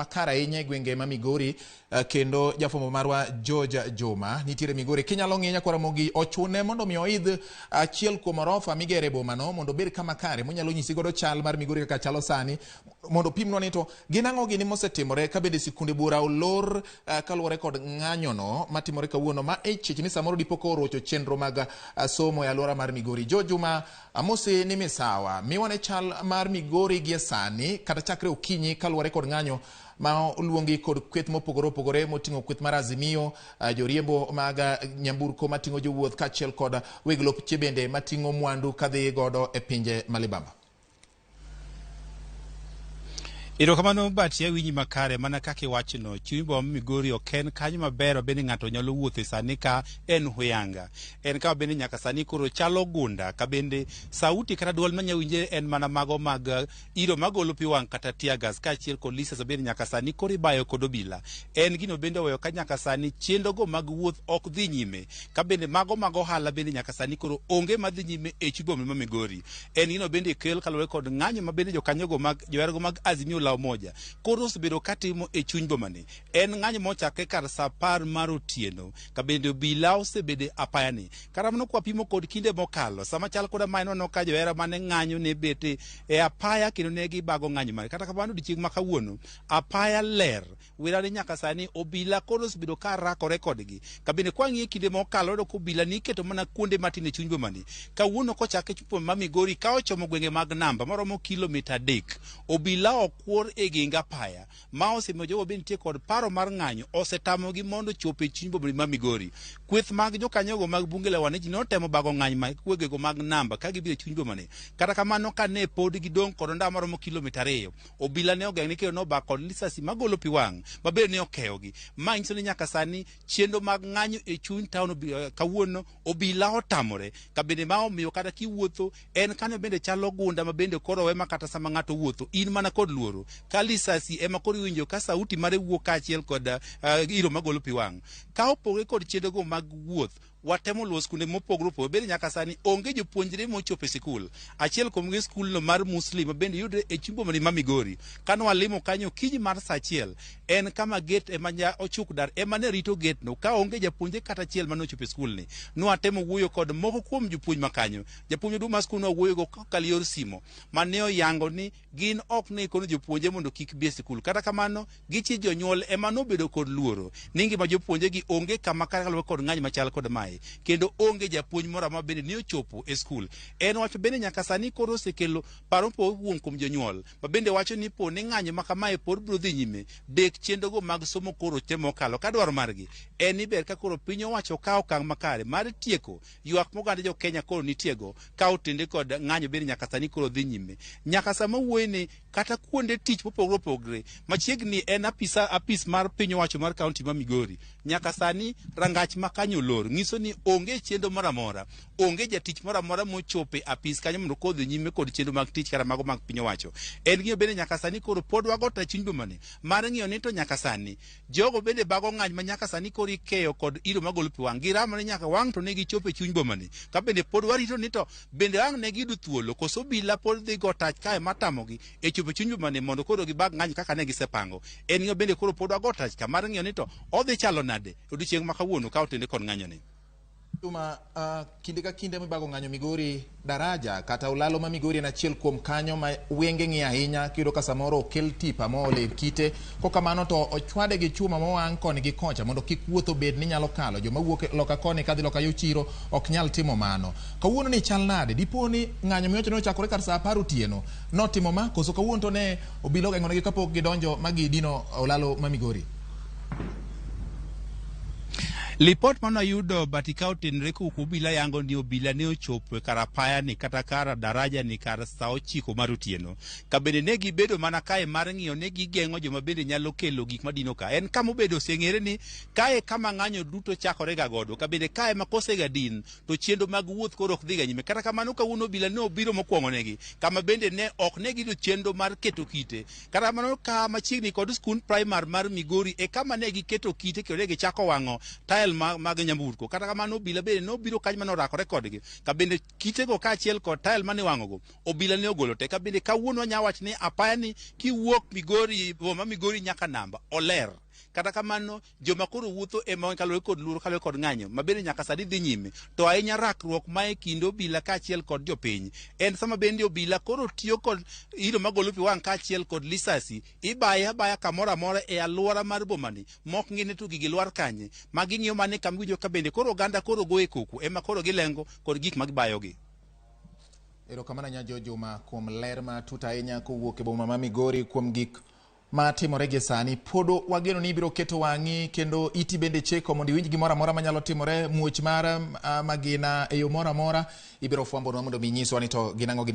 Makare ahinya e gwenge ma Migori kendo jafwambo marwa George Juma nitiere Migori. Kinyalo ng'iye nyakwar Ramogi ochune mondo mi oidh achiel kuom orofa migere e bomano mondo obed kama kare monyalo nyisi godo chal mar Migori kaka chalo sani mondo opimnwa ni to gin ang'o gini mosetimore ka bende sikunde buora olor kaluwore kod ng'anyono matimore kawuono ma ich ni samoro dipo ka orocho chenro mag somo e alwora mar Migori. George Juma amosi ni misawa miwane chal mar Migori gie sani kata chakre okinyi kaluwore kod ng'anyo ma oluongi kod kweth mopogore opogore moting'o kweth mar Azimio, joriembo mag nyamburko mating'o jowuoth kaachiel kod weg loche bende mating'o mwandu kadhi godo e pinje malibamba. Erokamano Bati awinji makare mana kaka iwachono. Chuny boma Migori ok en kanyo maber ma bende ng'ato nyalo wuothe sani ka en huyanga. En kama bende nyaka sani koro chalo gunda ka bende sauti kata duol manya winje en mana mago mag iro magolo pi wang' kata tear gas kaachiel kod lisasi bende nyaka sani koro ibayo kod obila. En gino bende oweyo ka nyaka sani chenrogo mag wuoth ok dhi nyime ka bende mago mag ohala bende nyaka sani koro onge madhi nyime e chuny boma ma Migori. En gino bende kel kaluwore kod ng'anyo ma bende jokanyogo mag joherago mag Azimio la Umoja koro osebedo katimo e chuny bomani. En ng'anyo mochakre kar saa apar mar otieno ka bende obila osebedo e apayani. Kata mano kwapimo kod kinde mokalo, sama chal koda mae nwaneno ka johera mane ng'anyo ne bet e apaya kendo ne gibago ng'anyo mare. Kata kamano odiochieng' ma kawuono apaya ler Wira ni nyaka sani obila koro osebedo ka rakore kodgi. Kabende kwang'iye kinde mokalo wayudo ka obila ni iketo mana kuonde matin e chuny bomani. Kawuono kochak e chuny boma ma Migori ka ochomo gwenge mag namba maromo kilomita 3, obila okwor e geng apaya ma osemiyo jogo bende nitie kod paro mar ng'anyo osetamogi mondo ochop e chuny boma ma Migori. Kweth mag jokanyogo mag bunge la wananchi notemo bago ng'anyo mag gwengego mag namba ka gibiro e chuny bomani. Kata kamano kane pod gidong' kod ondamo maromo kilomita 2, obila ne ogeng'ne kendo nobak kod lisasi magolo pi wang' maber ne okeyogi. Ma nyiso ni nyaka sani chenro mag ng'anyo e chuny taon kawuono obila otamore. Ka bende ma omiyo kata kiwuotho en kanyo bende chalo gunda ma bende koro owe ma kata sama ng'ato wuotho in mana kod luoro. Ka lisasi ema koro iwinjo ka sauti mare wuok kaachiel kod iro magolo pi wang'. Ka opogore kod chenrogo mag wuoth, watemo luwo skunde mopogore opogore bende nyaka sani onge jopuonjre mochopo e sikul. Achiel kuomgi skulno mar Muslim ma bende yudre e chuny boma ma Migori. Kane walimo kanyo okinyi mar saa achiel, en kama gate ema ochuk dar ema ne rito gate no ka onge japuonjre kata achiel mane ochopo e skulni. Nwatemo wuoyo kod moko kuom jopuonj ma kanyo. Japuonj maduong' mar skul nwawuoyogo kokalo yor simo mane oyango ni gin ok ne kono jopuonje mondo kik bi e sikul. Kata kamano, gichi jonyuol ema nobedo kod luoro ni ngima jopuonje gi onge kama kare kaluwore kod ng'anyo machal kod mae, kendo onge japuonj moro amora bende ne ochopo e skul. En wach bende nyaka sani koro osekelo paro mopogore kuom kuom jonyuol ma bende wacho ni po ni ng'anyo ma kamae pod biro dhi nyime, dek chenrogo mag somo koro te mokalo ka dwaro margi en ni ber ka koro piny owacho okawo okang' makare mar tieko ywak moganda jo Kenya koro nitiego ka otende kod ng'anyo bende nyaka sani koro dhi nyime. Nyaka sama wuoye ni kata kuonde tich mopogore opogore machiegni en apisa apis mar piny owacho mar kaunti ma Migori nyaka sani rangach ma kanyo olor nyiso ni onge chenro moro amora, onge jatich moro amora mochopo e apis kanyo mondo kodhi nyime kod chenro mag tich kata mago mag piny owacho. En gima bende nyaka sani koro pod wago ta chuny bomani mar ng'iyo ni to nyaka sani jogo bende bago ng'any ma nyaka sani koro ikeyo kod iro magolo pi wang' giramo ni nyaka wang' to ne gichopo e chuny bomani ka bende pod warito ni to bende ang' ne giyudo thuolo koso obila pod dhi go tach kae matamogi e chopo e chuny bomani mondo koro gibag ng'anyo kaka ne gisepango. En ng'iyo bende koro pod wago tach ka mar ng'iyo ni to odhi chalo nade odiochieng' ma kawuono ka otende kod ng'anyo ni. Juma, kinde ka kinde mibago ng'anyo Migori, daraja kata olalo ma Migori en achiel kuom kanyo ma wenge ng'iyo ahinya. Kiyudo ka samoro okel tipa mool e kite, kokamano to ochwade gi chuma mowang' koni gi kocha mondo kik wuoth obed ni nyalo kalo. Joma wuok loka koni kadhi loka yo chiro ok nyal timo mano. Kawuono ni chal nade? Dipo ni ng'anyo miwacho ni ochakore kar saa 10 otieno notimo ma, koso kawuono to ne obila ogeng'onegi kapok gidonjo ma gidino olalo ma Migori? Lipot mane wayudo but ka otenore kowuok obila yango ni obila ne ochopo e kar apaya ni kata kar daraja ni kar saa 9 mar otieno. Ka bende ne gibedo mana kae mar ng'iyo ne gigeng'o joma bende nyalo kelo gik madino ka. En kama obedo oseng'ere ni kae kama ng'anyo duto chakore ga godo. Ka bende kae ma kosega din to chenro mag wuoth koro ok dhiga nyime. Kata kamano kawuono obila ne obiro mokwongo negi kama bende ne ok ne giyudo chenro mar keto kite. Kata kamano ka machiegni kod skund primar mar Migori e kama ne giketo kite kendo ne gichako wang'o tael tael mag nyamburko. Kata kamano obila bende nobiro kanyo mane orakore kodgi, ka bende kitego kaachiel kod tael mane iwang'ogo obila ne ogolo te. Ka bende kawuono wanya wacho ni apaya ni kiwuok Migori, boma Migori nyaka namba oler. Kata kamano joma koro wuotho ema kaluwore kod luoro, kaluwore kod ng'anyo ma bende nyaka sani dhi nyime, to ahinya rakruok ma e kind obila kaachiel kod jopiny en sama bende obila koro tiyo kod iro magolo pi wang' kaachiel kod lisasi ibaye abaya kamoro amora e alwora mar bomani mok ng'ine to gigi lwar kanye ma ging'iyo mane kama iwinjo ka bende koro oganda koro goye koko ema koro gilengo kod gik ma gibayogi. Erokamano ahinya Jo Juma kuom ler matut ahinya kowuok e boma ma Migori kuom gik matimore gie sani. Pod wageno ni ibiro keto wang'i kendo iti bende cheko mondo iwinj gimoro amora manyalo timore, muoch mar magina e yo moro amora ibiro fwambonwa mondo mi inyiswa ni to gin ang'o gini.